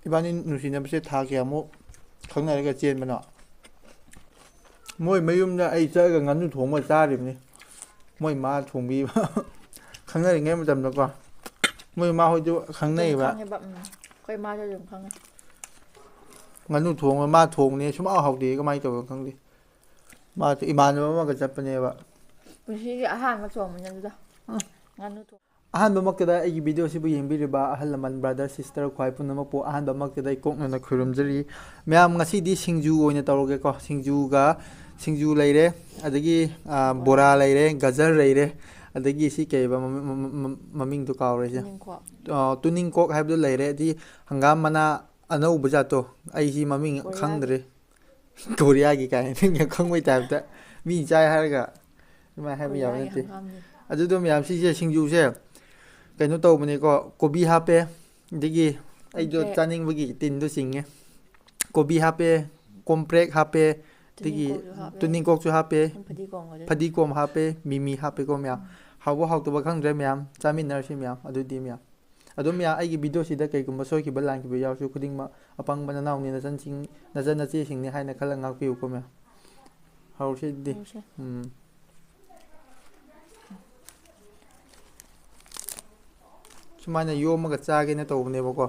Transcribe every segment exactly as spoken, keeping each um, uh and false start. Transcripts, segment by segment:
ꯏꯕꯥꯅꯤ ꯅꯨꯡꯁꯤꯅꯕꯁꯦ ꯊꯥ ꯀꯌꯥꯃꯨꯛ ꯈꯪꯅꯔꯒ ꯆꯦꯟꯕꯅꯣ? ꯃꯣꯏ ꯃꯌꯨꯝꯗ ꯑꯩ ꯆꯠꯂꯒ ꯉꯥꯅꯨ ꯊꯣꯡꯕ ꯆꯥꯔꯤꯕꯅꯤ꯫ ꯃꯣꯏ ꯃꯥ ꯊꯣꯡꯕꯤꯕ꯫ ꯈꯪꯅꯔꯤꯉꯩ ꯃꯇꯝꯗꯀꯣ꯫ ꯃꯣꯏ ꯃꯥ ꯍꯣꯏꯗꯨ ꯑꯗꯨꯝ ꯈꯪꯅꯩꯕ꯫ ꯈꯪꯉꯦꯕ, ꯎꯝ꯫ ꯑꯩꯈꯣꯏ ꯃꯥꯁꯨ ꯑꯗꯨꯝ ꯈꯪꯉꯦ꯫ ꯉꯥꯅꯨ ꯊꯣꯡꯕ ꯃꯥ ꯊꯣꯡꯕꯅꯦ ꯁꯨꯡꯍꯥꯎ ꯍꯥꯎꯇꯦ꯫ ꯀꯃꯥꯏꯅ ꯇꯧꯕꯅꯣ ꯈꯪꯗꯦ꯫ ꯃꯥ ꯏꯃꯥꯟꯅꯕ ꯑꯃꯒ ꯆꯠꯄꯅꯦꯕ꯫ ꯄꯨꯟꯁꯤꯒꯤ ꯑꯍꯥꯟꯕ ꯊꯣꯡꯕꯅꯦ ꯑꯗꯨꯗ꯫ ꯎꯝ꯫ ꯉꯥꯅꯨ ꯊꯣꯡ- ꯑꯍꯥꯟꯕꯃꯛꯇꯗ ꯑꯩꯒꯤ ꯚꯤꯗꯤꯑꯣꯁꯤꯕꯨ ꯌꯦꯡꯕꯤꯔꯤꯕ ꯑꯍꯜ ꯂꯃꯟ, ꯕ꯭ꯔꯗꯔ, ꯁꯤꯁꯇꯔ, ꯈ꯭ꯋꯥꯏ ꯄꯨꯝꯅꯃꯛꯄꯨ ꯑꯍꯥꯟꯕꯃꯛꯇꯗ ꯏꯀꯣꯛꯅꯅ ꯈꯣꯏꯔꯨꯝꯖꯔꯤ꯫ ꯃꯌꯥꯝ, ꯉꯁꯤꯗꯤ ꯁꯤꯡꯖꯨ ꯑꯣꯏꯅ ꯇꯧꯔꯒꯦꯀꯣ꯫ ꯁꯤꯡꯖꯨꯒ, ꯁꯤꯡꯖꯨ ꯂꯩꯔꯦ, ꯑꯗꯒꯤ, ꯑ, ꯕꯣꯔꯥ ꯂꯩꯔꯦ, ꯒꯖꯔ ꯂꯩꯔꯦ, ꯑꯗꯒꯤ ꯁꯤ ꯀꯩꯕ ꯃꯃꯤꯡ, ꯃꯃꯤꯡ, ꯃꯃꯤꯡꯗꯣ ꯀꯥꯎꯔꯦꯁꯦ꯫ ꯇꯨꯅꯤꯡꯈꯣꯛ꯫ ꯑ, ꯇꯨꯅꯤꯡꯈꯣꯛ ꯍꯥꯏꯕꯗꯣ ꯂꯩꯔꯦ, ꯑꯗꯒꯤ ꯍꯪꯒꯥꯝ ꯃꯅꯥ ꯑꯅꯧꯕ ꯖꯥꯠꯇꯣ, ꯑꯩꯁꯤ ꯃꯃꯤꯡ ꯀꯣꯔꯤꯌꯥꯒꯤ꯫ ꯈꯪꯗ꯭ꯔꯦ꯫ ꯀꯣꯔꯤꯌꯥꯒꯤ ꯀꯥꯏꯅ ꯅꯪ ꯌꯥꯝ ꯈꯪꯕꯩ ꯇꯥꯏꯞꯇ꯫ ꯃꯤ ꯆꯥꯏ ꯍꯥꯏꯔꯒ ꯑꯗꯨꯃꯥꯏꯅ ꯍꯥꯏꯕ ꯌꯥꯕ ꯀꯣꯔꯤꯌꯥꯒꯤ ꯅꯠꯇꯦ꯫ ꯍꯪꯒꯥꯝꯅꯤ꯫ ꯑꯗꯨꯗꯣ ꯃꯌꯥꯝ, ꯁꯤꯁꯦ ꯁꯤꯡꯖꯨꯁꯦ ꯀꯩꯅꯣ ꯇꯧꯕꯅꯤꯀꯣ, ꯀꯣꯕꯤ ꯍꯥꯞꯄꯦ, ꯑꯗꯒꯤ ꯑꯩꯗꯣ ꯀꯣꯝꯄ꯭ꯔꯦꯛ꯫ ꯆꯥꯅꯤꯡꯕꯒꯤ ꯇꯤꯟꯗꯣ ꯆꯤꯡꯉꯦ꯫ ꯀꯣꯕꯤ ꯍꯥꯞꯄꯦ, ꯀꯣꯝꯄ꯭ꯔꯦꯛ ꯍꯥꯞꯄꯦ, ꯑꯗꯒꯤ ꯇꯨꯅꯤꯡꯈꯣꯛꯁꯨ ꯍꯥꯞꯄꯦ꯫ ꯇꯨꯅꯤꯡꯈꯣꯛꯁꯨ ꯍꯥꯞꯄꯦ, ꯐꯗꯤꯒꯣꯝꯒꯗꯣ꯫ ꯐꯗꯤꯒꯣꯝ ꯍꯥꯞꯄꯦ, ꯃꯤꯃꯤ ꯍꯥꯞꯄꯦꯀꯣ ꯃꯌꯥꯝ꯫ ꯎꯝ꯫ ꯍꯥꯎꯕ ꯍꯥꯎꯇꯕ ꯈꯪꯗ꯭ꯔꯦ ꯃꯌꯥꯝ, ꯆꯥꯃꯤꯟꯅꯔꯁꯤ ꯃꯌꯥꯝ꯫ ꯑꯗꯨꯗꯤ ꯃꯌꯥꯝ꯫ ꯑꯗꯣ ꯃꯌꯥꯝ, ꯑꯩꯒꯤ ꯚꯤꯗꯤꯑꯣꯁꯤꯗ ꯀꯩꯒꯨꯝꯕ ꯁꯣꯏꯈꯤꯕ ꯂꯥꯟꯈꯤꯕ ꯌꯥꯎꯔꯁꯨ ꯈꯨꯗꯤꯡꯃꯛ ꯑꯄꯪꯕ ꯅꯅꯥꯎꯅꯤ ꯅꯆꯟꯁꯤꯡ, ꯅꯆꯟ ꯅꯆꯦꯁꯤꯡꯅꯤ ꯍꯥꯏꯅ ꯈꯜꯂ ꯉꯥꯛꯄꯤꯌꯨꯀꯣ ꯃꯌꯥꯝ꯫ ꯍꯧꯔꯁꯤ ꯑꯗꯨꯗꯤ꯫ ꯍꯧꯔꯁꯦ꯫ ꯎꯝ꯫ ꯁꯨꯃꯥꯏꯅ ꯌꯣꯝꯃꯒ ꯆꯥꯒꯦꯅ ꯇꯧꯕꯅꯦꯕꯀꯣ꯫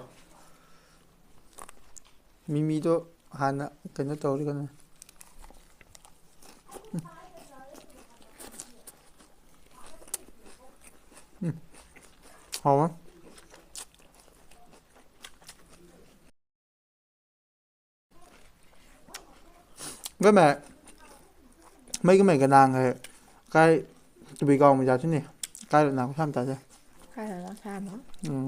ꯃꯤꯃꯤꯗꯣ ꯍꯥꯟꯅ ꯀꯩꯅꯣ ꯇꯧꯔꯒꯅꯦ꯫ ꯎꯝ꯫ ꯎꯝ꯫ ꯍꯥꯎꯋꯦ꯫ ꯒꯃꯦ꯫ ꯃꯩꯒ ꯃꯩꯒ ꯅꯥꯡꯈ꯭ꯔꯦ꯫ ꯀꯥꯏ ꯇꯨꯕꯤ ꯀꯥꯎ ꯃꯩ ꯆꯥꯁꯤꯅꯦ꯫ ꯀꯥꯏꯗ ꯅꯥꯡ ꯈꯨꯁꯥꯝ ꯆꯥꯁꯦ꯫ ꯀꯥꯏꯗ ꯅꯥꯡ ꯁꯥꯝꯕ? ꯎꯝ꯫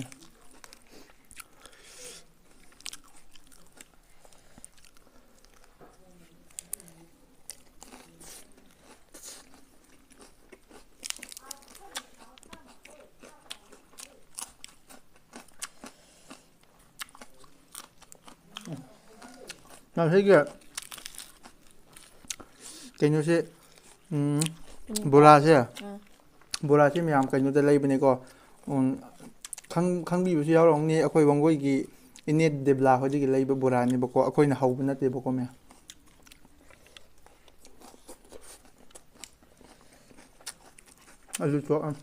ꯉꯁꯤꯒꯤ ꯀꯩꯅꯣꯁꯦ, ꯎꯝ, ꯎꯝ꯫ ꯕꯣꯔꯥꯁꯦ, ꯑꯥ꯫ ꯕꯣꯔꯥꯁꯦ ꯃꯌꯥꯝ ꯀꯩꯅꯣꯗ ꯂꯩꯕꯅꯦꯀꯣ꯫ ꯎꯝ, ꯈꯪ-, ꯈꯪꯕꯤꯕꯁꯨ ꯌꯥꯎꯔꯝꯒꯅꯤ, ꯑꯩꯈꯣꯏ ꯋꯥꯡꯒꯣꯏꯒꯤ ꯏꯅꯦ ꯗꯦꯕꯂꯥ ꯍꯣꯏꯗꯒꯤ ꯂꯩꯕ ꯕꯣꯔꯥꯅꯦꯕꯀꯣ, ꯑꯩꯈꯣꯏꯅ ꯍꯧꯕ ꯅꯠꯇꯦꯕꯀꯣ, ꯃꯌꯥꯝ꯫ ꯑꯂꯨ ꯆꯣꯞ ꯑꯃ꯫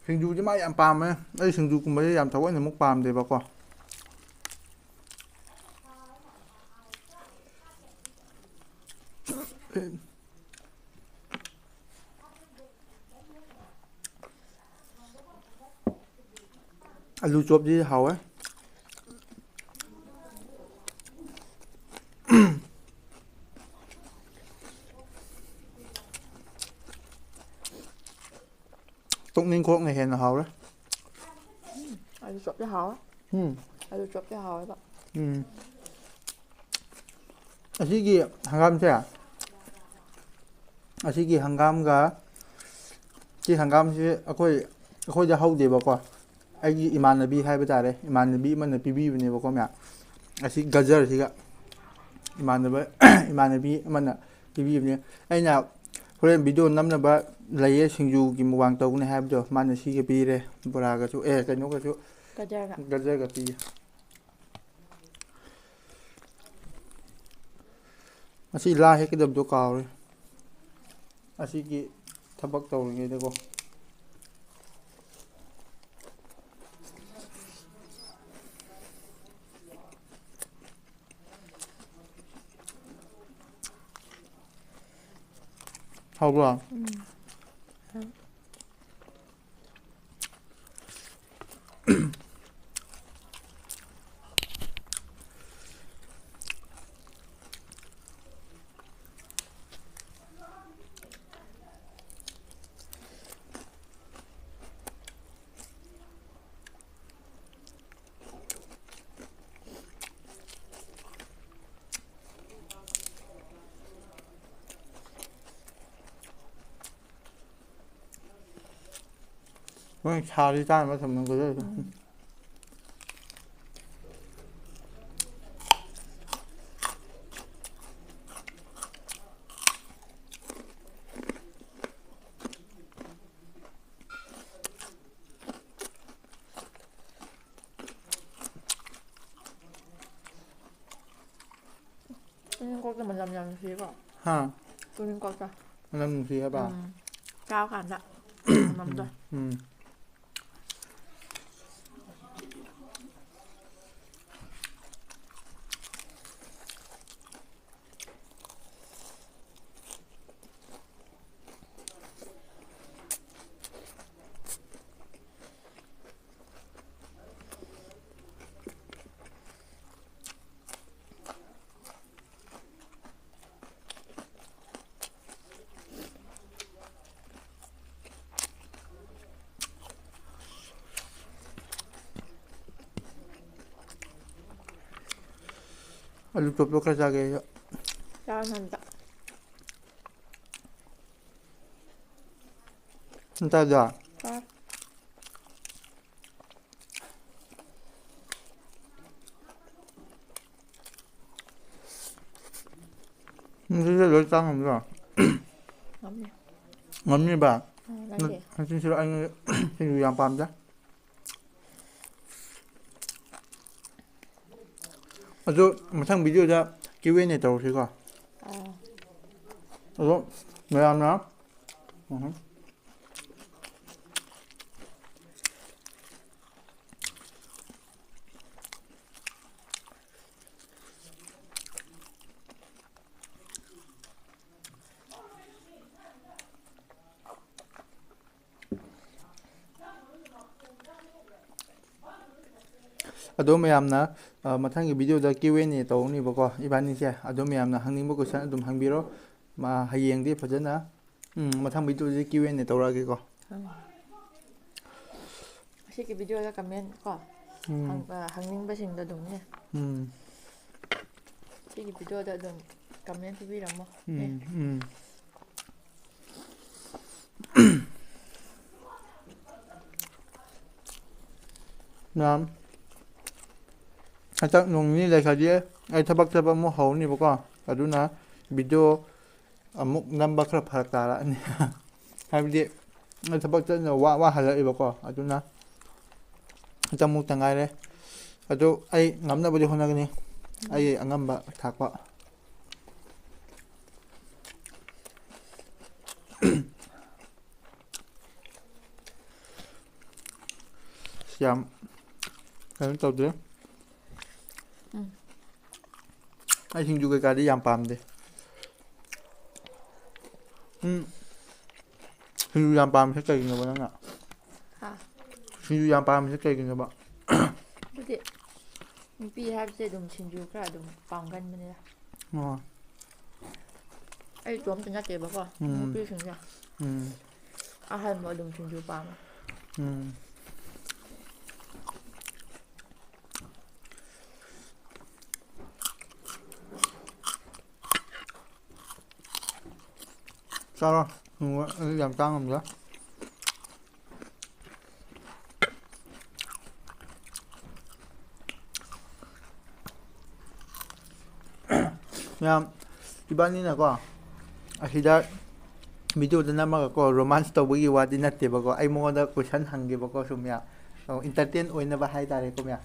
ꯁꯤꯡꯖꯨꯁꯦ ꯃꯥ ꯌꯥꯝ ꯄꯥꯝꯃꯦ꯫ ꯑꯩ ꯁꯤꯡꯖꯨꯒꯨꯝꯕꯁꯦ ꯌꯥꯝ ꯊꯑꯣꯏꯅ ꯑꯃꯨꯛ ꯄꯥꯝꯗꯦꯕꯀꯣ꯫ ꯑꯂꯨ ꯆꯣꯞꯁꯤ ꯍꯥꯎꯋꯦ꯫ ꯇꯣꯛꯅꯤꯡꯈꯣꯛꯅ ꯍꯦꯟꯅ ꯍꯥꯎꯔꯦ꯫ ꯑꯂꯨ ꯆꯣꯞꯇꯤ ꯍꯥꯎꯋꯦ꯫ ꯎꯝ꯫ ꯑꯂꯨ ꯆꯣꯞꯇꯤ ꯍꯥꯎꯋꯦꯕ꯫ ꯎꯝ꯫ ꯑꯁꯤꯒꯤ ꯍꯪꯒꯥꯝꯁꯦ, ꯑꯁꯤꯒꯤ ꯍꯪꯒꯥꯝꯒ, ꯁꯤ ꯍꯪꯒꯥꯝꯁꯤ ꯑꯩꯈꯣꯏ, ꯑꯩꯈꯣꯏꯗ ꯍꯧꯗꯦꯕꯀꯣ꯫ ꯑꯩꯒꯤ ꯏꯃꯥꯟꯅꯕꯤ ꯍꯥꯏꯕ ꯇꯥꯔꯦ, ꯏꯃꯥꯟꯅꯕꯤ ꯑꯃꯅ ꯄꯤꯕꯤꯕꯅꯦꯕꯀꯣ ꯃꯌꯥꯝ꯫ ꯑꯁꯤ ꯒꯖꯔꯁꯤꯒ ꯏꯃꯥꯟꯅꯕ, ꯏꯃꯥꯟꯅꯕꯤ ꯑꯃꯅ ꯄꯤꯕꯤꯕꯅꯦ꯫ ꯑꯩꯅ ꯍꯣꯔꯦꯟ ꯚꯤꯗꯤꯑꯣ ꯅꯝꯅꯕ ꯂꯩꯌꯦ, ꯁꯤꯡꯖꯨꯒꯤ ꯃꯨꯛꯕꯥꯡ ꯇꯧꯒꯅꯤ ꯍꯥꯏꯕꯗꯣ, ꯃꯥꯅ ꯁꯤꯒ ꯄꯤꯔꯦ, ꯕꯣꯔꯥꯒꯁꯨ, ꯑꯦ, ꯀꯩꯅꯣꯒꯁꯨ, ꯒꯖꯔꯒ꯫ ꯒꯖꯔꯒ ꯄꯤꯌꯦ꯫ ꯉꯁꯤ ꯂꯥ ꯍꯦꯛꯀꯗꯕꯗꯣ ꯀꯥꯎꯔꯦ꯫ ꯑꯁꯤꯒꯤ ꯊꯕꯛ ꯇꯧꯔꯤꯉꯩꯗꯀꯣ꯫ ꯍꯥꯎꯕ꯭ꯔꯣ? ꯎꯝ꯫ ꯍꯣꯏ, ꯁꯥꯔꯗꯤ ꯆꯥꯅꯕ ꯊꯝꯃꯝꯒꯗꯣꯏꯗꯣ꯫ ꯎꯝ꯫ ꯇꯨꯅꯤꯡꯈꯣꯛꯇꯣ ꯃꯅꯝ ꯌꯥꯝ ꯅꯨꯡꯁꯤꯌꯦꯀꯣ꯫ ꯍꯥ? ꯇꯨꯅꯤꯡꯈꯣꯛꯇꯣ꯫ ꯃꯅꯝ ꯅꯨꯡꯁꯤ ꯍꯥꯏꯕ? ꯎꯝ꯫ ꯆꯥꯕ ꯀꯥꯟꯗ ꯃꯅꯝꯗꯣ꯫ ꯎꯝ꯫ ꯑꯂꯨ ꯆꯣꯞꯇꯣ ꯈꯔ ꯆꯥꯒꯦ ꯑꯩꯁꯨ꯫ ꯆꯥꯔꯣ ꯅꯊꯟꯇ꯫ ꯅꯪ ꯆꯥꯗ꯭ꯔꯣ? ꯆꯥꯔꯦ꯫ ꯅꯪ ꯁꯤꯁꯦ ꯂꯣꯏ ꯆꯥ ꯉꯝꯗ꯭ꯔꯣ? ꯉꯝꯅꯤ꯫ ꯉꯝꯅꯤꯕ? ꯎꯝ, ꯅꯪꯗꯤ? ꯅꯆꯤꯟ ꯊꯤꯔꯣ, ꯑꯩ ꯁꯤꯡꯖꯨ ꯌꯥꯝ ꯄꯥꯝꯗꯦ꯫ ꯑꯗꯨ ꯃꯊꯪ video the Q and A ꯇꯧꯔꯁꯤꯀꯣ꯫ ꯑꯥ꯫ ꯑꯗꯣ ꯃꯌꯥꯝꯅ, ꯎꯝ꯫ ꯑꯗꯣ ꯃꯌꯥꯝꯅ, ꯑ, ꯃꯊꯪꯒꯤ video the Q and A ꯇꯧꯅꯤꯕꯀꯣ, ꯏꯕꯥꯅꯤꯁꯦ꯫ ꯑꯗꯣ ꯃꯌꯥꯝꯅ ꯍꯪꯅꯤꯡꯕ question ꯑꯗꯨꯝ ꯍꯪꯕꯤꯔꯣ꯫ ꯃꯥ ꯍꯌꯦꯡꯗꯤ ꯐꯖꯅ, ꯎꯝ, ꯃꯊꯪ video ꯗꯗꯤ Q and A ꯇꯧꯔꯛꯑꯒꯦꯀꯣ꯫ ꯎꯝ꯫ ꯑꯁꯤꯒꯤ video ꯗ comment ꯀꯣ, ꯎꯝ꯫ ꯍꯪ-, ꯑ, ꯍꯪꯅꯤꯡꯕꯁꯤꯡꯗꯣ ꯑꯗꯨꯝꯅꯦ꯫ ꯎꯝ꯫ ꯁꯤꯒꯤ video ꯗ ꯑꯗꯨꯝ comment ꯄꯤꯕꯤꯔꯝꯃꯣ꯫ ꯎꯝ, ꯎꯝ꯫ ꯃꯌꯥꯝ, ꯍꯟꯗꯛ ꯅꯣꯡ ꯅꯤꯅꯤ ꯂꯩꯈ꯭ꯔꯗꯤ ꯑꯩ ꯊꯕꯛ ꯆꯠꯄ ꯑꯃꯨꯛ ꯍꯧꯔꯅꯤꯕꯀꯣ꯫ ꯑꯗꯨꯅ video ꯑꯃꯨꯛ ꯅꯝꯕ ꯈꯔ ꯐꯔꯛ ꯇꯥꯔꯛꯑꯅꯤ꯫ ꯍꯥꯏꯕꯗꯤ ꯑꯩ ꯊꯕꯛ ꯆꯠꯅ ꯋꯥ, ꯋꯥ ꯍꯜꯂꯛꯏꯕꯀꯣ꯫ ꯑꯗꯨꯅ ꯍꯟꯗꯛꯃꯨꯛꯇ ꯉꯥꯏꯔꯦ꯫ ꯑꯗꯨ ꯑꯩ ꯉꯝꯅꯕꯗꯤ ꯍꯣꯠꯅꯒꯅꯤ꯫ ꯑꯩ ꯑꯉꯝꯕ ꯊꯥꯛꯄ꯫ ꯌꯥꯝ ꯀꯩꯅꯣ ꯇꯧꯗꯦ꯫ ꯎꯝ꯫ ꯑꯩ ꯁꯤꯡꯖꯨ ꯀꯩꯀꯥꯗꯤ ꯌꯥꯝ ꯄꯥꯝꯗꯦ꯫ ꯎꯝ꯫ ꯁꯤꯡꯖꯨ ꯌꯥꯝ ꯄꯥꯝꯃꯤꯁꯦ ꯀꯩꯒꯤꯅꯣꯕ ꯅꯪꯅ? ꯍꯥ? ꯁꯤꯡꯖꯨ ꯌꯥꯝ ꯄꯥꯝꯃꯤꯁꯦ ꯀꯩꯒꯤꯅꯣꯕ? ꯑꯗꯨꯗꯤ ꯅꯨꯄꯤ ꯍꯥꯏꯕꯁꯦ ꯑꯗꯨꯝ ꯁꯤꯡꯖꯨ ꯈꯔ ꯑꯗꯨꯝ ꯄꯥꯝꯒꯟꯕꯅꯤꯗ꯫ ꯑꯣ꯫ ꯑꯩ ꯏꯇꯣꯝꯇ ꯅꯠꯇꯦꯕꯀꯣ, ꯎꯝ꯫ ꯅꯨꯄꯤꯁꯤꯡꯁꯦ ꯎꯝ꯫ ꯑꯍꯟꯕ ꯑꯗꯨꯝ ꯁꯤꯡꯖꯨ ꯄꯥꯝꯃꯦ꯫ ꯎꯝ꯫ ꯆꯥꯔꯣ꯫ ꯎꯝ, ꯑꯩ ꯌꯥꯝ ꯆꯥ ꯉꯝꯗꯦ꯫ ꯃꯌꯥꯝ, ꯏꯕꯥꯅꯤꯅꯀꯣ, ꯑꯁꯤꯗ videoꯗ ꯅꯝꯃꯒꯀꯣ, romance ꯇꯧꯕꯒꯤ ꯋꯥꯗꯤ ꯅꯠꯇꯦꯕꯀꯣ꯫ ꯑꯩ ꯃꯉꯣꯟꯗ question ꯍꯪꯒꯦꯕꯀꯣ, ꯁꯨꯝ ꯃꯌꯥꯝ꯫ ꯑꯣ, entertain ꯑꯣꯏꯅꯕ ꯍꯥꯏꯇꯥꯔꯦꯀꯣ, ꯃꯌꯥꯝ꯫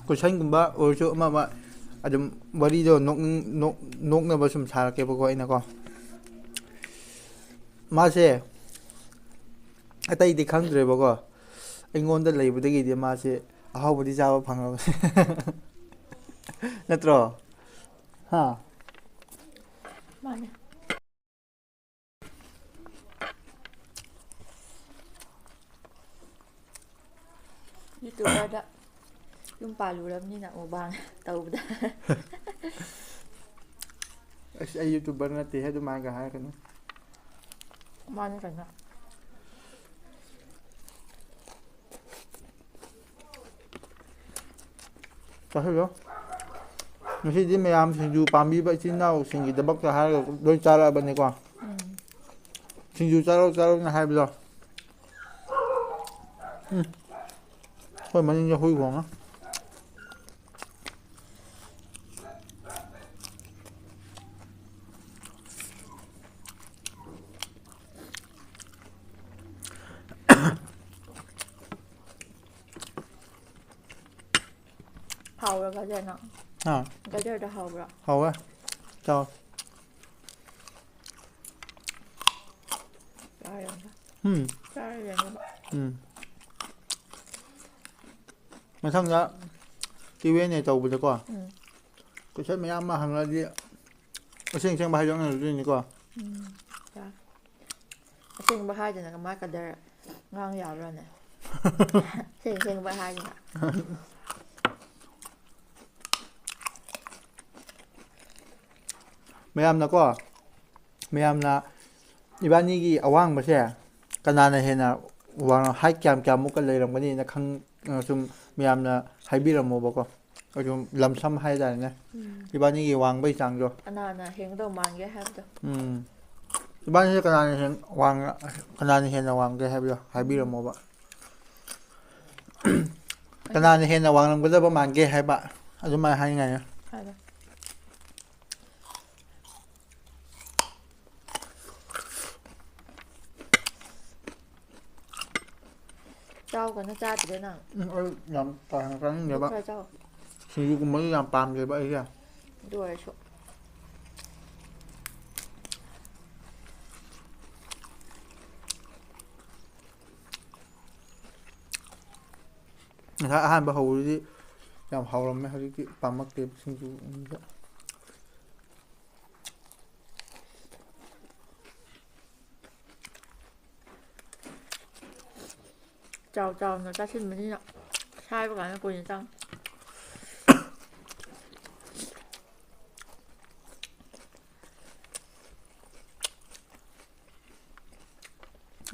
Questionꯒꯨꯝꯕ ꯑꯣꯏꯔꯁꯨ ꯑꯃ ꯑꯃ ꯑꯗꯨꯝ ꯋꯥꯔꯤꯗꯣ ꯅꯣꯛꯅꯤꯡ-, ꯅꯣꯛ-, ꯅꯣꯛꯅꯕ ꯁꯨꯝ ꯁꯥꯔꯛꯀꯦꯕꯀꯣ ꯑꯩꯅꯀꯣ꯫ ꯃꯥꯁꯦ ꯑꯇꯩꯗꯤ ꯈꯪꯗ꯭ꯔꯦꯕꯀꯣ꯫ ꯑꯩꯉꯣꯟꯗ ꯂꯩꯕꯗꯒꯤꯗꯤ ꯃꯥꯁꯦ ꯑꯍꯥꯎꯕꯗꯤ ꯆꯥꯕ ꯐꯪꯉꯕꯅꯦ꯫ ꯅꯠꯇ꯭ꯔꯣ? ꯍꯥ? ꯃꯥꯅꯦ꯫ YouTuberꯗ ꯌꯨꯝ ꯄꯥꯜꯂꯨꯔꯕꯅꯤꯅ mukbang ꯇꯧꯕꯗ꯫ ꯑꯁ, ꯑꯩ YouTuber ꯅꯠꯇꯦꯍꯦ, ꯑꯗꯨꯃꯥꯏꯅꯒ ꯍꯥꯏꯔꯛꯀꯅꯨ꯫ ꯃꯥꯅꯦ ꯀꯩꯅꯣ꯫ ꯆꯥꯁꯤꯜꯂꯣ꯫ ꯉꯁꯤꯗꯤ ꯃꯌꯥꯝ ꯁꯤꯡꯖꯨ ꯄꯥꯝꯕꯤꯕ ꯏꯆꯤꯟ ꯏꯅꯥꯎꯁꯤꯡꯒꯤꯗꯃꯛꯇ ꯍꯥꯏꯔꯒ ꯂꯣꯏ ꯆꯥꯔꯛꯑꯕꯅꯤꯀꯣ꯫ ꯎꯝ꯫ ꯁꯤꯡꯖꯨ ꯆꯥꯔꯛꯑꯣ, ꯆꯥꯔꯛꯑꯣꯅ ꯍꯥꯏꯕꯗꯣ꯫ ꯎꯝ꯫ ꯑꯩꯈꯣꯏ ꯃꯅꯤꯡꯗ ꯍꯨꯏ ꯈꯣꯡꯉꯦ꯫ ꯍꯥꯎꯕ꯭ꯔꯥ ꯒꯖꯔꯅ? ꯍꯥ? ꯒꯖꯔꯗꯣ ꯍꯥꯎꯕ꯭ꯔꯥ? ꯍꯥꯎꯋꯦ꯫ ꯆꯥꯎ꯫ ꯎꯝ꯫ ꯆꯥꯔ ꯌꯦꯡꯉꯣꯕ꯫ ꯎꯝ꯫ ꯃꯊꯪꯗ Q and A ꯇꯧꯕꯗꯀꯣ, ꯎꯝ꯫ ꯀꯣꯏꯁꯟ ꯃꯌꯥꯝ ꯑꯃ ꯍꯪꯉꯛꯑꯗꯤ ꯑꯁꯦꯡ ꯑꯁꯦꯡꯕ ꯍꯥꯏꯗꯣꯛꯅꯔꯗꯣꯏꯅꯤꯀꯣ꯫ ꯎꯝ꯫ ꯌꯥ-, ꯑꯁꯦꯡꯕ ꯍꯥꯏꯗꯅ ꯀꯃꯥꯏ ꯀꯗꯔ ꯉꯥꯡ ꯌꯥꯕ꯭ꯔꯥꯅꯦ? ꯑꯁꯦꯡ ꯑꯁꯦꯡꯕ ꯍꯥꯏꯗꯅ꯫ ꯃꯌꯥꯝꯅꯀꯣ, ꯃꯌꯥꯝꯅ ꯏꯕꯥꯅꯤꯒꯤ ꯑꯋꯥꯡꯕꯁꯦ ꯀꯅꯥꯅ ꯍꯦꯟꯅ ꯋꯥꯡ-, height ꯀꯌꯥꯝ ꯀꯌꯥꯃꯨꯛꯀ ꯂꯩꯔꯝꯒꯅꯤꯅ ꯈꯪ-, ꯁꯨꯝ ꯃꯌꯥꯝꯅ ꯍꯥꯏꯕꯤꯔꯝꯃꯣꯕꯀꯣ꯫ ꯑꯗꯨꯝ ꯂꯝꯁꯝ ꯍꯥꯏꯇꯥꯔꯦꯅꯦ꯫ ꯎꯝ꯫ ꯏꯕꯥꯅꯤꯒꯤ ꯋꯥꯡꯕꯩ ꯆꯥꯡꯗꯣ꯫ ꯀꯅꯥꯅ ꯍꯦꯟꯒꯗꯧ ꯃꯥꯟꯒꯦ ꯍꯥꯏꯕꯗꯣ꯫ ꯎꯝ꯫ ꯏꯕꯥꯅꯤꯁꯦ ꯀꯅꯥꯅ ꯍꯦꯟ-, ꯋꯥꯡ-, ꯀꯅꯥꯅ ꯍꯦꯟꯅ ꯋꯥꯡꯒꯦ ꯍꯥꯏꯕꯗꯣ ꯍꯥꯏꯕꯤꯔꯝꯃꯣꯕ꯫ ꯀꯅꯥꯅ ꯍꯦꯟꯅ ꯋꯥꯡꯂꯝꯒꯗꯕ ꯃꯥꯟꯒꯦ ꯍꯥꯏꯕ, ꯑꯗꯨꯃꯥꯏꯅ ꯍꯥꯏꯅꯤꯡꯉꯥꯏꯅꯦ꯫ ꯍꯥꯏꯔꯣ꯫ ꯆꯥꯎ ꯀꯩꯅꯣ ꯆꯥꯗ꯭ꯔꯦ ꯅꯪ꯫ ꯎꯝ, ꯑꯩ ꯌꯥꯝ ꯀꯥ ꯍꯦꯟꯅ ꯑꯗꯨ ꯆꯥꯅꯤꯡꯗꯦꯕ꯫ ꯈꯔ ꯆꯥꯎ꯫ ꯁꯤꯡꯖꯨꯒꯨꯝꯕꯗꯤ ꯌꯥꯝ ꯄꯥꯝꯗꯦꯕ ꯑꯩꯁꯦ꯫ ꯑꯗꯨ ꯑꯣꯏꯔꯁꯨ꯫ ꯉꯁꯥꯏ ꯑꯍꯥꯟꯕ ꯍꯧꯕꯗꯨꯗꯤ ꯌꯥꯝ ꯍꯥꯎꯔꯝꯃꯦ, ꯍꯧꯖꯤꯛꯇꯤ ꯄꯥꯝꯃꯛꯇꯦꯕ ꯁꯤꯡꯖꯨ꯫ ꯆꯥꯎ ꯆꯥꯎꯅ ꯆꯥꯁꯤꯟꯕꯅꯤꯅ ꯁꯥꯏꯕ ꯀꯥꯟꯗ ꯀꯨꯏꯅ ꯆꯪꯉꯤ꯫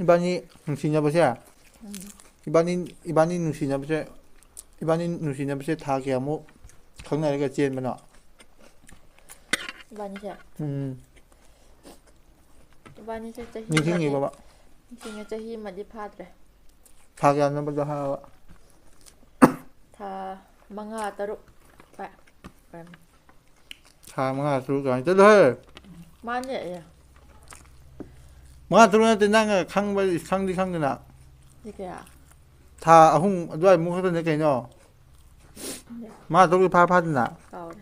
ꯏꯕꯥꯅꯤ ꯅꯨꯡꯁꯤꯅꯕꯁꯦ, ꯎꯝ꯫ ꯏꯕꯥꯅꯤ, ꯏꯕꯥꯅꯤ ꯅꯨꯡꯁꯤꯅꯕꯁꯦ, ꯏꯕꯥꯅꯤ ꯅꯨꯡꯁꯤꯅꯕꯁꯦ ꯊꯥ ꯀꯌꯥꯃꯨꯛ ꯈꯪꯅꯔꯒ ꯆꯦꯟꯕꯅꯣ? ꯏꯕꯥꯅꯤꯁꯦ? ꯎꯝ꯫ ꯏꯕꯥꯅꯤꯁꯦ ꯆꯍꯤ ꯑꯃꯗꯤ, ꯅꯤꯡꯁꯤꯡꯉꯤꯕꯕ? ꯅꯤꯡꯁꯤꯡꯉꯦ, ꯆꯍꯤ ꯑꯃꯗꯤ ꯐꯥꯗ꯭ꯔꯦ꯫ ꯊꯥ ꯀꯌꯥꯅꯣꯕꯗꯣ ꯍꯥꯏꯔꯕ? ꯊꯥ ꯃꯉꯥ, ꯇꯔꯨꯛ ꯄꯥꯏ ꯑꯣꯏꯔꯝꯅꯤ꯫ ꯊꯥ ꯃꯉꯥ, ꯇꯔꯨꯛ ꯀꯥꯏꯅ ꯆꯠꯂꯣꯍꯦ꯫ ꯃꯥꯅꯦ, ꯑꯦ꯫ ꯃꯉꯥ, ꯇꯔꯨꯛ ꯅꯠꯇꯦ, ꯅꯪꯅ ꯈꯪꯕ, ꯈꯪꯗꯤ ꯈꯪꯗꯅ꯫ ꯁꯤ ꯀꯌꯥ? ꯊꯥ ꯑꯍꯨꯝ ꯑꯗꯨꯋꯥꯏꯃꯨꯛ ꯈꯛꯇꯅꯦ ꯀꯩꯅꯣ꯫ ꯈꯪꯗꯦ꯫ ꯃꯉꯥ, ꯇꯔꯨꯛꯇꯤ ꯐꯥ ꯐꯥꯗꯅ꯫ ꯀꯥꯎꯔꯦ꯫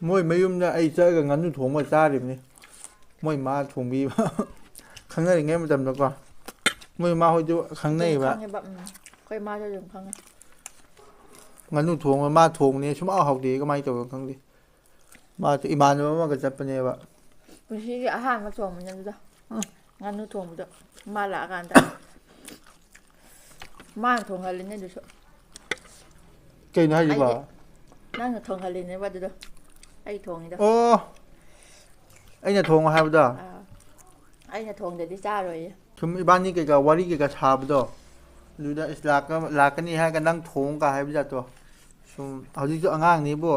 ꯃꯣꯏ ꯃꯌꯨꯝꯗ ꯑꯩ ꯆꯠꯂꯒ ꯉꯥꯅꯨ ꯊꯣꯡꯕ ꯆꯥꯔꯤꯕꯅꯤ꯫ ꯃꯣꯏ ꯃꯥ ꯊꯣꯡꯕꯤꯕ꯫ ꯈꯪꯅꯔꯤꯉꯩ ꯃꯇꯝꯗꯀꯣ꯫ ꯃꯣꯏ ꯃꯥ ꯍꯣꯏꯗꯨ ꯑꯗꯨꯝ ꯈꯪꯅꯩꯌꯦꯕ꯫ ꯈꯪꯉꯦꯕ, ꯎꯝ꯫ ꯑꯩꯈꯣꯏ ꯃꯥꯁꯨ ꯑꯗꯨꯝ ꯈꯪꯉꯦ꯫ ꯉꯥꯅꯨ ꯊꯣꯡꯕ ꯃꯥ ꯊꯣꯡꯕꯅꯦ ꯁꯨꯡꯍꯥꯎ ꯍꯥꯎꯇꯦ꯫ ꯀꯃꯥꯏꯅ ꯇꯧꯕꯅꯣ ꯈꯪꯗꯦ꯫ ꯃꯥꯁꯨ ꯏꯃꯥꯟꯅꯕ ꯑꯃꯒ ꯆꯠꯄꯅꯦꯕ꯫ ꯄꯨꯟꯁꯤꯒꯤ ꯑꯍꯥꯟꯕ ꯊꯣꯡꯕꯅꯦ ꯑꯗꯨꯗ꯫ ꯎꯝ꯫ ꯉꯥꯅꯨ ꯊꯣꯡꯕꯗꯣ ꯃꯥ ꯂꯥꯛꯑꯀꯥꯟꯗ꯫ ꯃꯥꯅ ꯊꯣꯡꯍꯜꯂꯤꯅꯦ ꯑꯗꯨꯁꯨ꯫ ꯀꯩꯅꯣ ꯍꯥꯏꯁꯤꯕꯣ? ꯑꯩꯗꯤ ꯅꯪꯅ ꯊꯣꯡꯍꯜꯂꯤꯅꯦꯕ ꯑꯗꯨꯗꯣ꯫ ꯑꯩ ꯊꯣꯡꯉꯤꯗꯣ꯫ ꯑꯣ꯫ ꯑꯩꯅ ꯊꯣꯡꯉꯣ ꯍꯥꯏꯕꯗꯣ? ꯑꯥ꯫ ꯑꯩꯅ ꯊꯣꯡꯗꯗꯤ ꯆꯥꯔꯣꯏꯌꯦ꯫ ꯁꯨꯝ ꯏꯕꯥꯅꯤ ꯀꯩꯀꯥ ꯋꯥꯔꯤ ꯀꯩꯀꯥ ꯁꯥꯕꯗꯣ꯫ ꯑꯗꯨꯗ "ꯏꯁ, ꯂꯥꯛꯀ-, ꯂꯥꯛꯀꯅꯤ ꯍꯥꯏꯔꯒ ꯅꯪ ꯊꯣꯡꯉꯨ" ꯀꯥ ꯍꯥꯏꯕ ꯖꯥꯠꯇꯣ꯫ ꯁꯨꯝ ꯍꯧꯖꯤꯛꯁꯨ ꯑꯉꯥꯡꯅꯤꯕꯨ꯫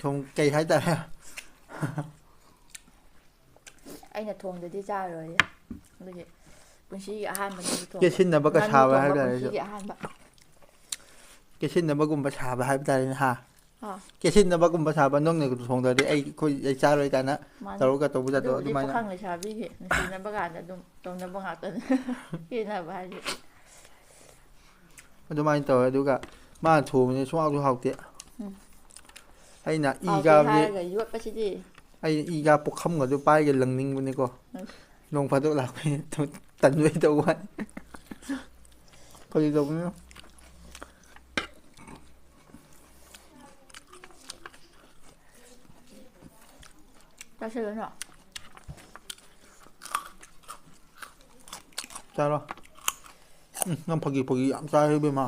ꯁꯨꯝ ꯀꯩ ꯍꯥꯏꯇꯥꯔꯦ? ꯑꯩꯅ ꯊꯣꯡꯗꯗꯤ ꯆꯥꯔꯣꯏꯌꯦ꯫ ꯑꯗꯨꯒꯤ ꯄꯨꯟꯁꯤꯒꯤ ꯑꯍꯥꯟꯕꯅꯦ ꯑꯗꯨ ꯊꯣꯡꯕ꯫ ꯀꯦꯠꯁꯤꯟꯅꯕꯒ ꯉꯥꯅꯨ ꯁꯥꯕ ꯊꯣꯡꯕ ꯍꯥꯏꯕ ꯇꯥꯔꯦ꯫ ꯄꯨꯟꯁꯤꯒꯤ ꯑꯍꯥꯟꯕ꯫ ꯀꯦꯠꯁꯤꯟꯅꯕꯒꯨꯝꯕ ꯁꯥꯕ ꯍꯥꯏꯕ ꯇꯥꯔꯦꯅꯦ, ꯍꯥ? ꯑꯥ꯫ ꯀꯦꯠꯁꯤꯟꯅꯕꯒꯨꯝꯕ ꯁꯥꯕ, ꯅꯪꯅ ꯊꯣꯡꯗ꯭ꯔꯗꯤ ꯑꯩ, ꯑꯩꯈꯣꯏ, ꯑꯩ ꯆꯥꯔꯣꯏ ꯀꯥꯏꯅ ꯃꯥꯅꯤ꯫ ꯇꯧꯔꯒ ꯇꯧꯕ ꯖꯥꯠꯇꯣ ꯑꯗꯨꯕꯨꯗꯤ ꯑꯗꯨꯃꯥꯏꯅ꯫ ꯄꯥꯈꯪ ꯂꯩꯁꯥꯕꯤꯒꯤ ꯅꯨꯡꯁꯤꯅꯕ ꯀꯥꯟꯗ ꯑꯗꯨꯝ ꯇꯧꯅꯕ ꯉꯥꯛꯇꯅꯤ꯫ ꯀꯦꯅꯕ ꯍꯥꯏꯁꯦ꯫ ꯑꯗꯨꯃꯥꯏꯅ ꯇꯧꯋꯦ꯫ ꯑꯗꯨꯒ ꯃꯥꯅ ꯊꯣꯡꯕꯁꯦ ꯁꯨꯡꯍꯥꯎꯁꯨ ꯍꯥꯎꯇꯦ꯫ ꯎꯝ꯫ ꯑꯩꯅ ꯏ ꯍꯥꯎꯇꯦ ꯀꯥꯕꯗꯤ ꯍꯥꯏꯔꯒ ꯌꯣꯠꯄꯁꯤꯗꯤ꯫ ꯑꯩꯅ ꯏ ꯀꯥ ꯄꯨꯈꯝꯒꯗꯨ ꯄꯥꯏꯒ ꯂꯪꯅꯤꯡꯕꯅꯤꯀꯣ꯫ ꯎꯝ꯫ ꯅꯣꯡ ꯐꯥꯗꯣꯛ ꯂꯥꯛꯄꯅꯤ꯫ ꯇꯟꯕꯩ ꯇꯧꯕ ꯋꯥꯅꯤ꯫ ꯐꯥꯒꯤ ꯇꯧꯕꯅꯤꯗ꯫ ꯆꯥꯁꯤꯜꯂꯨꯅꯣ꯫ ꯆꯥꯔꯣ꯫ ꯎꯝ, ꯅꯪ ꯐꯥꯒꯤ ꯐꯥꯒꯤ ꯌꯥꯝ ꯆꯥꯏ ꯏꯕꯦꯝꯃ꯫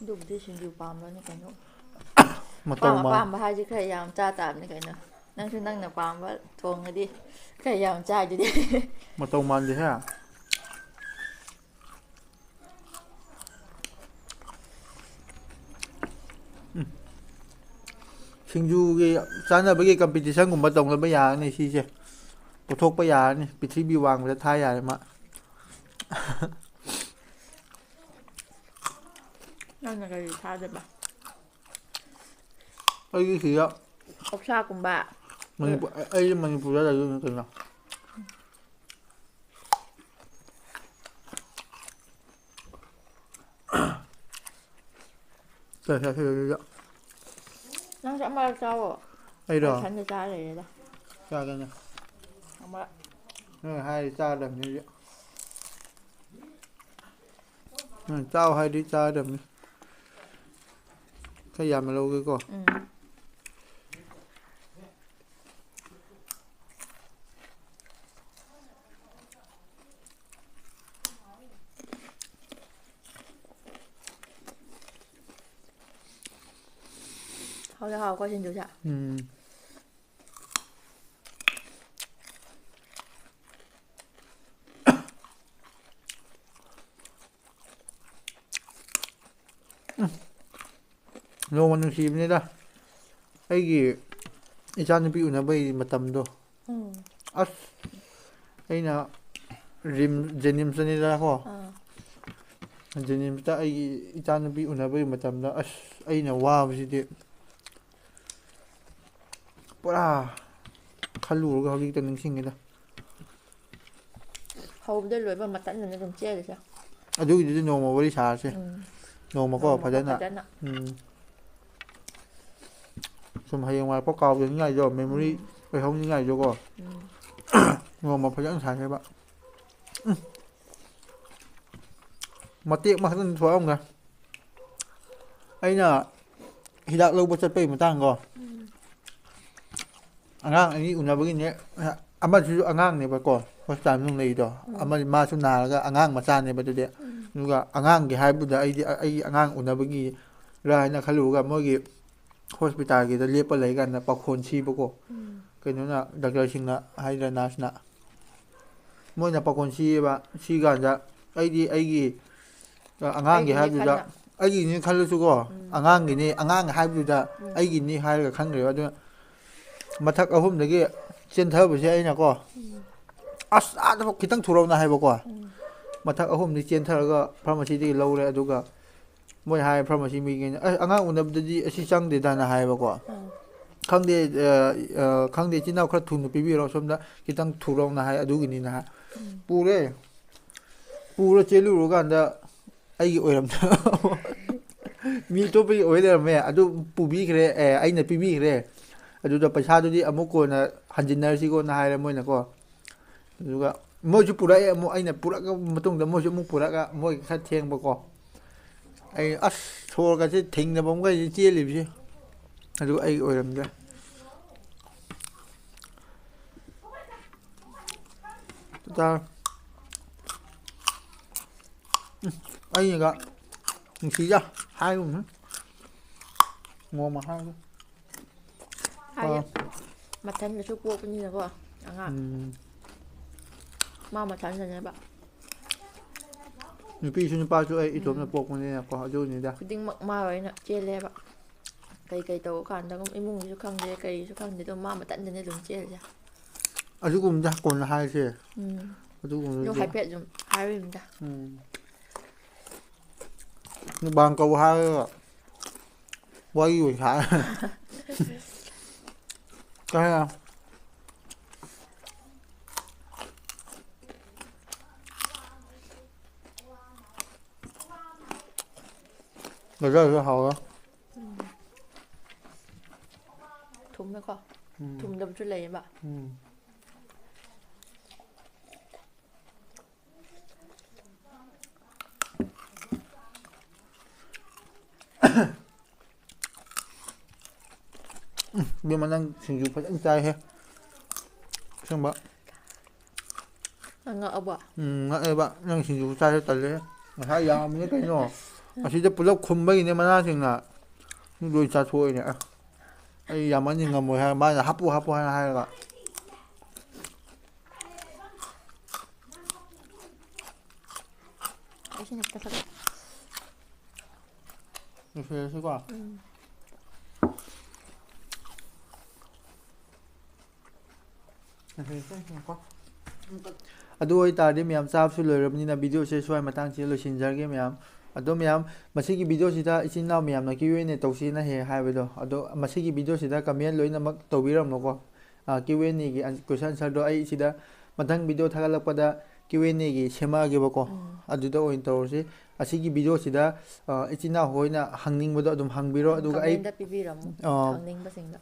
ꯑꯗꯨꯕꯨꯗꯤ ꯁꯤꯡꯖꯨ ꯄꯥꯝꯕꯅꯤ ꯀꯩꯅꯣ꯫ ꯃꯇꯧ ꯑꯄꯥꯝ ꯃꯥꯟ-, ꯑꯄꯥꯝꯕ ꯍꯥꯏꯁꯦ ꯈꯔ ꯌꯥꯝ ꯆꯥ ꯇꯥꯕꯅꯤ ꯀꯩꯅꯣ꯫ ꯅꯪꯁꯨ ꯅꯪꯅ ꯄꯥꯝꯕ ꯊꯣꯡꯉꯗꯤ ꯈꯔ ꯌꯥꯝ ꯆꯥꯏꯗꯨꯗꯤ꯫ ꯃꯇꯧ ꯃꯥꯟꯗꯦꯍꯦ꯫ ꯎꯝ꯫ ꯁꯤꯡꯖꯨꯒꯤ ꯆꯥꯅꯕꯒꯤ competitionꯒꯨꯝꯕ ꯇꯧꯅꯕ ꯌꯥꯔꯅꯤ ꯁꯤꯁꯦ꯫ ꯄꯨꯊꯣꯛꯄ ꯌꯥꯔꯅꯤ꯫ ꯄ꯭ꯔꯤꯊꯤꯕꯤ ꯋꯥꯡꯃꯗ ꯊꯥ ꯌꯥꯔꯦ ꯃꯥ꯫ ꯅꯪꯅ ꯀꯔꯤ ꯊꯥꯗꯣꯏꯕ? ꯑꯩꯗꯤ ꯁꯤꯗ ꯑꯣꯛꯁꯥꯒꯨꯝꯕ꯫ ꯃꯅꯤꯄꯨꯔ, ꯑꯩꯗꯤ ꯃꯅꯤꯄꯨꯔꯗ ꯂꯩꯗꯣꯏꯅꯤ ꯀꯩꯅꯣ꯫ ꯀꯩ ꯆꯥꯁꯤꯜꯂꯒꯦ? ꯅꯪꯁꯨ ꯑꯃꯔꯛ ꯆꯥꯎꯋꯣ꯫ ꯑꯩꯔꯣ? ꯑꯩ ꯏꯊꯟꯗ ꯆꯥ ꯂꯩꯔꯦꯗ꯫ ꯆꯥꯒꯦꯅꯦ꯫ ꯑꯃꯔꯛ꯫ ꯅꯪ ꯍꯥꯏꯔꯗꯤ ꯆꯥꯒꯗꯕꯅꯤ ꯍꯧꯖꯤꯛ꯫ ꯅꯪ ꯆꯥꯎ ꯍꯥꯏꯔꯗꯤ ꯆꯥꯒꯗꯕꯅꯤ꯫ ꯈꯔ ꯌꯥꯝꯅ ꯂꯧꯒꯦꯀꯣ꯫ ꯎꯝ꯫ ꯍꯥꯎꯗꯤ ꯍꯥꯎꯀꯣ ꯁꯤꯡꯖꯨꯁꯦ꯫ ꯎꯝ꯫ ꯎꯝ꯫ ꯅꯣꯡꯃ ꯅꯨꯡꯁꯤꯕꯅꯤꯗ꯫ ꯑꯩꯒꯤ ꯏꯆꯥꯅꯨꯄꯤ ꯎꯅꯕꯒꯤ ꯃꯇꯝꯗꯣ꯫ ꯎꯝ꯫ ꯑꯁ, ꯑꯩꯅ ꯔꯤꯝ-, ꯖꯦꯅꯤꯝꯁꯇꯅꯤꯗꯅꯀꯣ꯫ ꯑꯥ꯫ ꯖꯦꯅꯤꯝꯁꯇ ꯑꯩꯒꯤ ꯏꯆꯥꯅꯨꯄꯤ ꯎꯅꯕꯒꯤ ꯃꯇꯝꯗ, ꯑꯁ, ꯑꯩꯅ ꯋꯥꯕꯁꯤꯗꯤ ꯄꯨꯔꯥ ꯈꯜꯂꯨꯔꯒ ꯍꯧꯖꯤꯛꯇ ꯅꯤꯡꯁꯤꯡꯉꯤꯗ꯫ ꯍꯧꯕꯗ ꯂꯣꯏꯕ ꯃꯇꯠ ꯃꯅ ꯑꯗꯨꯝ ꯆꯦꯜꯂꯤꯁꯦ꯫ ꯑꯗꯨꯒꯤꯗꯨꯗꯤ ꯅꯣꯡꯃ ꯋꯥꯔꯤ ꯁꯥꯔꯁꯦ꯫ ꯎꯝ꯫ ꯅꯣꯡꯃꯀꯣ, ꯅꯣꯡꯃꯀꯣ ꯐꯖꯅ꯫ ꯐꯖꯅ꯫ ꯎꯝ꯫ ꯁꯨꯝ ꯍꯌꯦꯡꯋꯥꯏꯐꯥꯎ ꯀꯥꯎꯗꯅꯤꯡꯉꯥꯏꯗꯣ, memory ꯎꯝ꯫ ꯑꯣꯏꯍꯧꯅꯤꯡꯉꯥꯏꯗꯣꯀꯣ꯫ ꯎꯝ꯫ ꯅꯣꯡꯃ ꯐꯖꯅ ꯁꯥꯁꯦꯕ꯫ ꯎꯝ꯫ ꯃꯇꯦꯛ ꯑꯃꯈꯛꯇꯪ ꯊꯣꯛꯂꯝꯒꯦ꯫ ꯑꯩꯅ ꯍꯤꯗꯥꯛ ꯂꯧꯕ ꯆꯠꯄꯒꯤ ꯃꯇꯥꯡꯗꯣ꯫ ꯎꯝ꯫ ꯑꯉꯥꯡ ꯑꯅꯤ ꯎꯅꯕꯒꯤꯅꯦ, ꯑꯃꯁꯤꯁꯨ ꯑꯉꯥꯡꯅꯦꯕꯀꯣ, hospital ꯃꯅꯨꯡ ꯂꯩꯔꯤꯗꯣ꯫ ꯎꯝ꯫ ꯑꯃ, ꯃꯥꯁꯨ ꯅꯥꯔꯒ ꯑꯉꯥꯡ ꯃꯆꯥꯅꯦꯕ ꯑꯗꯨꯗꯤ꯫ ꯎꯝ꯫ ꯑꯗꯨꯒ ꯑꯉꯥꯡꯒꯤ ꯍꯥꯏꯕꯗꯨꯗ ꯑꯩꯗꯤ ꯑꯩꯒꯤ ꯑꯉꯥꯡ ꯎꯅꯕꯒꯤꯔꯥ ꯍꯥꯏꯅ ꯈꯜꯂꯨꯔꯒ ꯃꯣꯏꯒꯤ hospitalꯒꯤꯗ ꯂꯦꯞꯄ ꯂꯩꯀꯥꯟꯗ ꯄꯥꯈꯣꯟ ꯁꯤꯕꯀꯣ꯫ ꯎꯝ꯫ ꯀꯩꯅꯣꯅ, doctorꯁꯤꯡꯅ ꯍꯥꯏꯗ꯭ꯔꯥ, nurseꯅ꯫ ꯃꯣꯏꯅ ꯄꯥꯈꯣꯟ ꯁꯤꯌꯦꯕ꯫ ꯁꯤ ꯀꯥꯟꯗ ꯑꯩꯗꯤ ꯑꯩꯒꯤ, ꯑ, ꯑꯉꯥꯡꯒꯤ ꯑꯩꯒꯤꯅꯦ ꯍꯥꯏꯕꯗꯨꯗ, ꯈꯜꯂ꯫ ꯑꯩꯒꯤꯅꯤ ꯈꯜꯂꯁꯨꯀꯣ, ꯎꯝ꯫ ꯑꯉꯥꯡꯒꯤꯅꯤ, ꯑꯉꯥꯡ ꯍꯥꯏꯕꯗꯨꯗ ꯎꯝ꯫ ꯑꯩꯒꯤꯅꯤ ꯍꯥꯏꯔꯒ ꯈꯟꯈ꯭ꯔꯦꯕ꯫ ꯑꯗꯨꯅ ꯃꯊꯛ ꯑꯍꯨꯝꯗꯒꯤ ꯆꯦꯟꯊꯕꯁꯦ ꯑꯩꯅꯀꯣ, ꯎꯝ꯫ "ꯑꯁ, ꯑꯥꯗꯐꯥꯎ ꯈꯤꯇꯪ ꯊꯨꯔꯧꯅ" ꯍꯥꯏꯕꯀꯣ꯫ ꯎꯝ꯫ ꯃꯊꯛ ꯑꯍꯨꯝꯗꯒꯤ ꯆꯦꯟꯊꯔꯒ pharmacyꯗꯒꯤ ꯂꯧꯔꯦ꯫ ꯑꯗꯨꯒ ꯃꯣꯏ ꯍꯥꯏ, pharmacy ꯃꯤꯈꯩꯅ, "ꯑꯁ, ꯑꯉꯥꯡ ꯎꯅꯕꯗꯗꯤ ꯑꯁꯤ ꯆꯪꯗꯦꯗꯅ" ꯍꯥꯏꯕꯀꯣ꯫ ꯎꯝ꯫ "ꯈꯪꯗꯦ, ꯑ, ꯑ, ꯈꯪꯗꯦ, ꯏꯆꯤꯟ ꯏꯅꯥꯎ ꯈꯔ ꯊꯨꯅ ꯄꯤꯕꯤꯔꯣ, ꯁꯣꯝꯗ ꯈꯤꯇꯪ ꯊꯨꯔꯧꯅ" ꯍꯥꯏ, ꯑꯗꯨꯒꯤꯅꯤꯅ ꯍꯥꯏ꯫ ꯎꯝ꯫ ꯄꯨꯔꯦ꯫ ꯄꯨꯔ ꯆꯦꯜꯂꯨꯔꯀꯥꯟꯗ ꯑꯩꯒꯤ ꯑꯣꯏꯔꯝꯗ-, ꯃꯤ ꯑꯇꯣꯞꯄꯒꯤ ꯑꯣꯏ ꯂꯩꯔꯝꯃꯦ꯫ ꯑꯗꯨ ꯄꯨꯕꯤꯈ꯭ꯔꯦ꯫ ꯑꯦ, ꯑꯩꯅ ꯄꯤꯕꯤꯈ꯭ꯔꯦ꯫ ꯑꯗꯨꯗ ꯄꯩꯁꯥꯗꯨꯗꯤ ꯑꯃꯨꯛ ꯀꯣꯟꯅ ꯍꯟꯖꯤꯟꯅꯔꯁꯤꯀꯣꯅ ꯍꯥꯏꯔꯦ ꯃꯣꯏꯅꯀꯣ꯫ ꯑꯗꯨꯒ ꯃꯣꯏꯁꯨ ꯄꯨꯔꯛꯑꯦ ꯑꯃꯨꯛ꯫ ꯑꯩꯅ ꯄꯨꯔꯛꯑ ꯃꯇꯨꯡꯗ ꯃꯣꯏꯁꯨ ꯑꯃꯨꯛ ꯄꯨꯔꯛꯑꯒ ꯃꯣꯏ ꯈꯔ ꯊꯦꯡꯕꯀꯣ꯫ ꯑꯩ ꯑꯁ ꯁꯣꯔꯒꯁꯦ ꯊꯦꯡꯅꯕ ꯑꯃꯒ ꯆꯦꯜꯂꯤꯕꯁꯦ꯫ ꯑꯗꯨ ꯑꯩ ꯑꯣꯏꯔꯝꯗ꯭ꯔꯦ꯫ ꯆꯥꯔꯣ꯫ ꯎꯝ, ꯑꯩꯅꯒ ꯅꯨꯡꯁꯤꯖ ꯍꯥꯏꯒꯨꯝꯅ ꯅꯣꯡꯃ ꯍꯥꯏꯒꯦ꯫ ꯍꯥꯏꯗꯤ ꯑꯥ꯫ ꯃꯊꯟꯗꯁꯨ ꯄꯣꯛꯄꯅꯤꯅꯀꯣ ꯑꯉꯥꯡ꯫ ꯎꯝ꯫ ꯃꯥ ꯃꯊꯟꯗꯅꯦꯕ꯫ ꯅꯨꯄꯤꯁꯨ ꯅꯨꯄꯥꯁꯨ ꯑꯩ ꯏꯇꯣꯝꯅ ꯎꯝ꯫ ꯄꯣꯛꯄꯅꯤꯅꯀꯣ ꯑꯗꯨꯅꯤꯗ꯫ ꯈꯨꯗꯤꯡꯃꯛ ꯃꯥ ꯂꯣꯏꯅ ꯆꯦꯜꯂꯦꯕ꯫ ꯀꯩ ꯀꯩ ꯇꯧꯕ ꯀꯥꯟꯗ ꯑꯗꯨꯝ ꯏꯃꯨꯡꯒꯤꯁꯨ ꯈꯪꯗꯦ, ꯀꯩꯁꯨ ꯈꯪꯗꯦ, ꯑꯗꯨꯝ ꯃꯥ ꯃꯊꯟꯗꯅꯦ ꯑꯗꯨꯝ ꯆꯦꯜꯂꯤꯁꯦ꯫ ꯑꯗꯨꯒꯨꯝꯕꯗ ꯀꯣꯟꯅ ꯍꯥꯏꯔꯁꯦ꯫ ꯎꯝ꯫ ꯑꯗꯨꯒꯨꯝꯕꯗꯨꯗꯤ꯫ ꯑꯗꯨ ꯍꯥꯏꯐꯦꯠ ꯑꯗꯨꯝ ꯍꯥꯏꯕꯤꯕꯅꯤꯗ꯫ ꯎꯝ꯫ ꯃꯨꯛꯕꯥꯡ ꯀꯧ ꯍꯥꯏꯔꯒ ꯋꯥꯔꯤ ꯑꯣꯏꯅ ꯁꯥꯔꯦ꯫ ꯀꯩ ꯍꯥꯏꯅꯣ? ꯒꯖꯔꯁꯨ ꯍꯥꯎꯔꯦ꯫ ꯎꯝ꯫ ꯊꯨꯝꯃꯦꯀꯣ꯫ ꯎꯝ꯫ ꯊꯨꯝꯗꯕꯁꯨ ꯂꯩꯌꯦꯕ꯫ ꯎꯝ꯫ ꯎꯝ, ꯏꯕꯦꯝꯃ, ꯅꯪ ꯁꯤꯡꯖꯨ ꯐꯖꯅ ꯆꯥꯏꯍꯦ꯫ ꯑꯁꯦꯡꯕ꯫ ꯅꯪ ꯉꯛꯑꯕ? ꯎꯝ, ꯉꯛꯑꯦꯕ꯫ ꯅꯪ ꯁꯤꯡꯖꯨ ꯆꯥꯁꯦ ꯇꯜꯂꯦ꯫ ꯉꯁꯥꯏ ꯌꯥꯝꯕꯅꯦ ꯀꯩꯅꯣ꯫ ꯑꯁꯤꯗ ꯄꯨꯂꯞ ꯈꯨꯝꯕꯒꯤꯅꯦ ꯃꯅꯥꯁꯤꯡꯅ꯫ ꯂꯣꯏ ꯆꯥꯊꯣꯛꯑꯣꯏꯅꯦ꯫ ꯑꯁ, ꯑꯩ ꯌꯥꯝꯃꯟꯗꯤ ꯉꯝꯃꯣꯏ ꯍꯥꯏꯔ ꯃꯥꯅ ꯍꯥꯞꯄꯨ, ꯍꯥꯞꯄꯨ ꯍꯥꯏꯅ ꯍꯥꯏꯔꯒ꯫ ꯑꯩꯁꯤꯅ ꯈꯤꯇꯪ ꯈꯛ ꯂꯣꯏꯁꯤꯜꯂꯁꯤꯀꯣ꯫ ꯎꯝ꯫ ꯂꯣꯏꯁꯤꯜꯂꯁꯤ, ꯉꯥꯏꯈꯣ꯫ ꯑꯗꯨ ꯑꯣꯏꯇꯥꯔꯗꯤ ꯃꯌꯥꯝ ꯆꯥꯕꯁꯨ ꯂꯣꯏꯔꯕꯅꯤꯅ video ꯁꯦ ꯁ꯭ꯋꯥꯏ ꯃꯇꯥꯡꯁꯤꯗ ꯂꯣꯏꯁꯤꯟꯖꯔꯒꯦ ꯃꯌꯥꯝ꯫ ꯑꯗꯣ ꯃꯌꯥꯝ, ꯃꯁꯤꯒꯤ video ꯁꯤꯗ ꯏꯆꯤꯟ ꯏꯅꯥꯎ ꯃꯌꯥꯝꯅ Q and A ꯇꯧꯁꯤꯅ ꯍꯦꯛ ꯍꯥꯏꯕꯗꯣ, ꯑꯗꯣ ꯃꯁꯤꯒꯤ video ꯁꯤꯗ comment ꯂꯣꯏꯅꯃꯛ ꯇꯧꯕꯤꯔꯝꯃꯣꯀꯣ꯫ ꯑ, Q and A ꯒꯤ an-, question answer ꯗꯣ ꯑꯩ ꯁꯤꯗ ꯃꯊꯪ video ꯊꯥꯒꯠꯂꯛꯄꯗ Q and A ꯒꯤ ꯁꯦꯝꯃꯛꯑꯒꯦꯕꯀꯣ꯫ ꯎꯝ꯫ ꯑꯗꯨꯗ ꯑꯣꯏꯅ ꯇꯧꯔꯁꯤ꯫ ꯑꯁꯤꯒꯤ ꯚꯤꯗꯤꯑꯣꯁꯤꯗ ꯏꯆꯤꯟ ꯏꯅꯥꯎ ꯍꯣꯏꯅ ꯍꯪꯅꯤꯡꯕꯗꯣ ꯑꯗꯨꯝ ꯍꯪꯕꯤꯔꯣ, ꯑꯗꯨꯒ ꯑꯩ ꯀꯃꯦꯟꯗ ꯄꯤꯕꯤꯔꯝꯃꯨ ꯑ, ꯍꯪꯅꯤꯡꯕꯁꯤꯡꯗꯣ꯫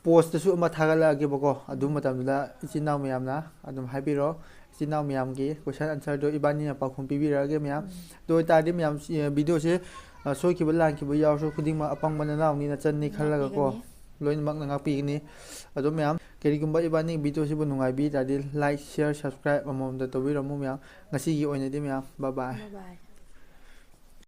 ꯄꯣꯁꯇꯁꯨ ꯑꯃ ꯊꯥꯒꯠꯂꯛꯑꯒꯦꯕꯀꯣ꯫ ꯑꯗꯨ ꯃꯇꯝꯗꯨꯗ ꯏꯆꯤꯟ ꯏꯅꯥꯎ ꯃꯌꯥꯝꯅ ꯑꯗꯨꯝ ꯍꯥꯏꯕꯤꯔꯣ꯫ ꯏꯆꯤꯟ ꯏꯅꯥꯎ ꯃꯌꯥꯝꯒꯤ ꯀꯣꯏꯁꯟ ꯑꯟꯁꯔꯗꯣ ꯏꯕꯥꯅꯤꯅ ꯄꯥꯎꯈꯨꯝ ꯄꯤꯕꯤꯔꯛꯑꯒꯦ ꯃꯌꯥꯝ꯫ ꯑꯗꯨ ꯑꯣꯏꯇꯥꯔꯗꯤ ꯃꯌꯥꯝ, ꯁꯤ, ꯚꯤꯗꯤꯑꯣꯁꯦ, ꯑ, ꯁꯣꯏꯈꯤꯕ ꯂꯥꯟꯈꯤꯕ ꯌꯥꯎꯔꯁꯨ, ꯈꯨꯗꯤꯡꯃꯛ ꯑꯄꯪꯕ ꯅꯅꯥꯎꯅꯤꯅ ꯆꯟꯅꯤ ꯈꯜꯂꯒꯀꯣ, ꯉꯥꯛꯄꯤꯒꯅꯤ꯫ ꯂꯣꯏꯅꯃꯛꯅ ꯉꯥꯛꯄꯤꯒꯅꯤ꯫ ꯑꯗꯣ ꯃꯌꯥꯝ, ꯀꯔꯤꯒꯨꯝꯕ ꯏꯕꯥꯅꯤ ꯚꯤꯗꯤꯑꯣꯁꯤꯕꯨ ꯅꯨꯡꯉꯥꯏꯕꯤ ꯇꯥꯔꯗꯤ, like, share, subscribe ꯑꯃꯃꯝꯗ ꯇꯧꯕꯤꯔꯝꯃꯨ ꯃꯌꯥꯝ꯫ ꯉꯁꯤꯒꯤ ꯑꯣꯏꯅꯗꯤ ꯃꯌꯥꯝ, bye bye꯫ Bye bye꯫